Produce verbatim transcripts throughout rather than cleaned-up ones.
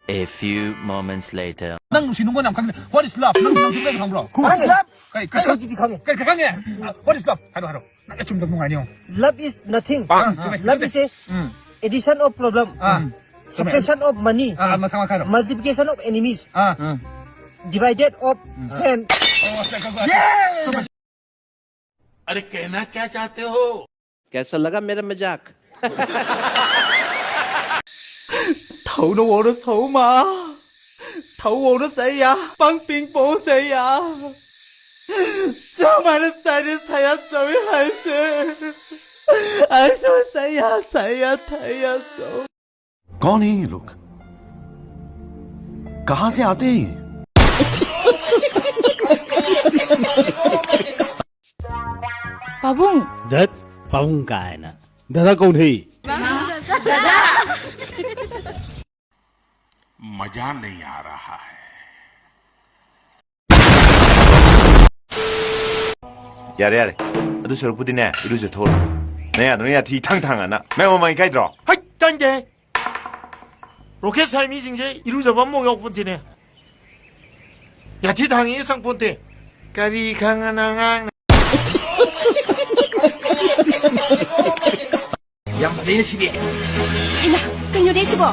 A few moments later. ꯅꯪ ꯅꯨꯡꯁꯤ ꯅꯨꯡꯉꯣꯟ ꯌꯥꯝ ꯈꯪꯗꯦ꯫ What is love? ꯅꯪ ꯅꯪ ꯈꯪꯕ ꯈꯪꯕ꯭ꯔꯣ? ꯈꯪꯉꯦ꯫ Love? ꯀꯩ ꯀꯩ ꯑꯩ ꯍꯧꯖꯤꯛꯇꯤ ꯈꯪꯉꯦ꯫ ꯀꯩ ꯀꯩ ꯈꯪꯉꯦ? What is love? ꯍꯥꯏꯔꯣ ꯍꯥꯏꯔꯣ꯫ ꯅꯪ ꯑꯆꯨꯝꯕ ꯅꯨꯡꯉꯥꯏꯅꯤ ꯌꯦꯡꯉꯣ꯫ Love is nothing. ꯑꯥ, ꯆꯨꯝꯃꯦ꯫ Love is a um. Addition of problem. ꯑꯥ꯫ ꯆꯨꯝꯃꯦ꯫ Subtraction of money. ꯑꯥ, ꯃꯊꯪ ꯃꯈꯥ ꯍꯥꯏꯔꯣ꯫ Multiplication of enemies. Ah. Um. Divided of friend. ꯑꯣ, ꯑꯁ, ꯑꯁ, ꯑꯁ꯫ अरे कहना क्या चाहते हो? कैसा लगा मेरा मजाक? ꯊꯧꯅ ꯋꯥꯅ ꯁꯧꯃ꯫ ꯊꯧ ꯋꯥꯅ ꯁꯩꯌꯥ꯫ ꯄꯪ ꯄꯤꯡ ꯄꯣ ꯁꯩꯌꯥ꯫ ꯆꯞ ꯃꯥꯟꯅ ꯁꯥꯏꯅ ꯁꯩꯌꯥ ꯁꯧꯏ ꯍꯥꯏꯁꯦ꯫ ꯑꯩꯁꯨ ꯁꯩꯌꯥ, ꯁꯩꯌꯥ, ꯊꯩꯌꯥ ꯁꯧ꯫ कौन है ये लोग? कहां से आते हैं ये? ꯄꯥꯕꯨꯡ꯫ ꯗꯠ, ꯄꯥꯕꯨꯡ ꯀꯥꯏꯅ꯫ ꯗꯗꯥ ꯀꯧꯅꯩ꯫ मजा नहीं आ रहा है। ꯌꯥꯔꯦ, ꯌꯥꯔꯦ꯫ ꯑꯗꯨ ꯁꯔꯨꯛꯄꯨꯗꯤꯅꯦ, ꯏꯔꯨꯖꯊꯣꯛꯎꯔꯣ꯫ ꯅꯌꯥꯗꯨꯅ ꯌꯥꯊꯤ ꯊꯥꯡ ꯊꯥꯡꯉꯅ꯫ ꯃꯌꯥꯝ ꯃꯃꯥꯡ ꯏꯀꯥꯏꯗ꯭ꯔꯣ? ꯍꯩꯠ, ꯇꯥꯅꯤꯡꯗꯦ꯫ ꯔꯣꯀꯦꯠ ꯁꯥꯏ ꯃꯤꯁꯤꯡꯁꯦ ꯏꯔꯨꯖꯕ ꯑꯃꯐꯥꯎ ꯌꯥꯎꯄꯣꯟꯇꯦꯅꯦ꯫ ꯌꯥꯊꯤ ꯊꯥꯡꯉꯤ ꯁꯪꯄꯣꯟꯇꯦ꯫ ꯀꯔꯤ ꯈꯪꯉꯅ ꯑꯉꯥꯡꯅ꯫ ꯌꯥꯝ ꯐꯖꯩꯅ ꯁꯤꯗꯤ꯫ ꯍꯩꯃꯥ, ꯀꯩꯅꯣꯅꯦ ꯁꯤꯕꯣ?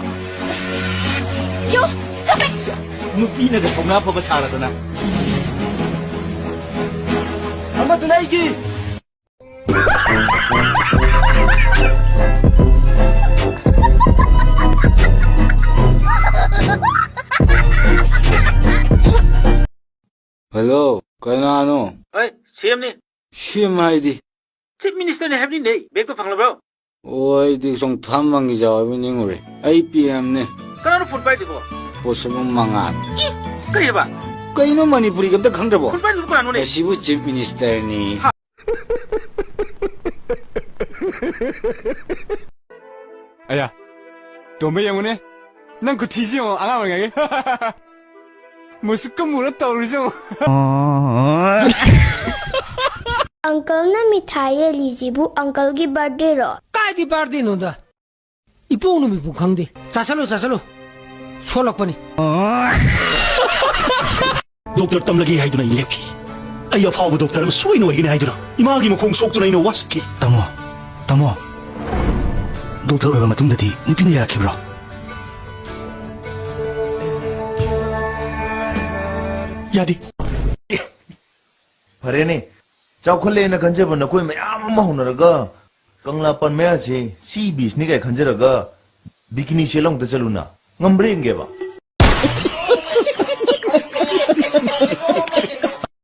ꯌꯣ, stop it! ꯅꯨꯄꯤꯅꯒ ꯊꯧꯅꯥ ꯐꯕ ꯁꯥꯔꯗꯅ꯫ ꯑꯃꯗꯨꯅ ꯑꯩꯒꯤ꯫ ꯍꯜꯂꯣ, ꯀꯅꯥꯅꯣ? ꯑꯩ ꯁꯤ ꯑꯦꯝꯅꯤ꯫ ꯁꯤ ꯑꯦꯝ ꯍꯥꯏꯗꯤ? ꯆꯤꯐ ꯃꯤꯅꯤꯁꯇꯔꯅꯤ ꯍꯥꯏꯕꯅꯤꯅꯦ, ꯕꯦꯒꯇꯣ ꯐꯪꯂꯕ꯭ꯔꯣ? ꯑꯣ, ꯑꯩꯗꯤ ꯆꯣꯡꯊꯥꯝ ꯃꯪꯒꯤꯖꯥꯎ ꯍꯥꯏꯕ ꯅꯤꯡꯉꯨꯔꯦ꯫ ꯑꯩ ꯄꯤ ꯑꯦꯝꯅꯤ꯫ ꯀꯅꯥꯅꯣ ꯐꯣꯟ ꯄꯥꯏꯗꯨꯕꯣ? ꯄꯣꯠꯁꯝꯕꯝ ꯃꯉꯥꯜ꯫ ꯏ, ꯀꯔꯤ ꯍꯥꯏꯕ? ꯀꯩꯅꯣ ꯃꯅꯤꯄꯨꯔꯤꯒ ꯑꯝꯇ ꯈꯪꯗ꯭ꯔꯕꯣ? ꯐꯣꯟ ꯄꯥꯏꯗꯨꯕꯨ ꯀꯅꯥꯅꯣꯅꯦ? ꯃꯁꯤꯕꯨ ꯆꯤꯐ ꯃꯤꯅꯤꯁꯇꯔꯅꯤ꯫ ꯍꯥ? ꯑꯌꯥ, ꯇꯣꯝꯕ ꯌꯦꯡꯉꯨꯅꯦ, ꯅꯪ ꯈꯨꯊꯤꯁꯤ ꯌꯦꯡꯉꯣ, ꯑꯉꯥꯡ ꯑꯣꯏꯔꯤꯉꯩꯒꯤ꯫ ꯃꯨꯁꯨꯛꯀ ꯃꯨꯔ ꯇꯧꯔꯤꯁꯤ ꯌꯦꯡꯉꯣ꯫ ꯑꯪꯀꯜꯅ ꯃꯤꯊꯥꯏ ꯌꯦꯜꯂꯤꯁꯤꯕꯨ ꯑꯪꯀꯜꯒꯤ ꯕꯥꯔꯗꯦꯔꯣ? ꯀꯥꯏꯗꯤ ꯕꯥꯔꯗꯦꯅꯣꯗ? ꯏꯄꯣꯛ ꯅꯨꯃꯤꯠꯄꯨ ꯈꯪꯗꯦ꯫ ꯆꯥꯁꯜꯂꯨ, ꯆꯥꯁꯜꯂꯨ꯫ ꯁꯣꯜꯂꯛꯄꯅꯤ꯫ ꯗꯣꯛꯇꯔ ꯇꯝꯂꯒꯦ ꯍꯥꯏꯗꯨꯅ ꯑꯩ ꯂꯦꯞꯈꯤ꯫ ꯑꯩ ꯑꯐꯥꯎꯕ ꯗꯣꯛꯇꯔ ꯑꯃ ꯁꯣꯏꯅ ꯑꯣꯏꯒꯅꯤ ꯍꯥꯏꯗꯨꯅ ꯏꯃꯥꯒꯤ ꯃꯈꯣꯡ ꯁꯣꯛꯇꯨꯅ ꯑꯩꯅ ꯋꯥꯁꯛꯈꯤ꯫ ꯇꯥꯃꯣ, ꯇꯥꯃꯣ, ꯗꯣꯛꯇꯔ ꯑꯣꯏꯕ ꯃꯇꯨꯡꯗꯗꯤ ꯅꯨꯄꯤꯅ ꯌꯥꯔꯛꯈꯤꯕ꯭ꯔꯣ? ꯌꯥꯗꯦ꯫ ꯐꯔꯦꯅꯦ, ꯆꯥꯎꯈꯠꯂꯦꯅ ꯈꯟꯖꯕ ꯅꯈꯣꯏ ꯃꯌꯥꯝ ꯑꯃ ꯍꯧꯅꯔꯒ ꯀꯪꯂꯥ ꯄꯥꯟ ꯃꯌꯥꯁꯦ ꯁꯤ ꯕꯤꯁꯅꯤ ꯀꯥꯏ ꯈꯟꯖꯔꯒ ꯕꯤꯀꯤꯅꯤ ꯁꯦꯠꯂ ꯑꯃꯨꯛꯇ ꯆꯠꯂꯨꯅ꯫ ꯉꯝꯕ꯭ꯔꯥ ꯌꯦꯡꯒꯦꯕ?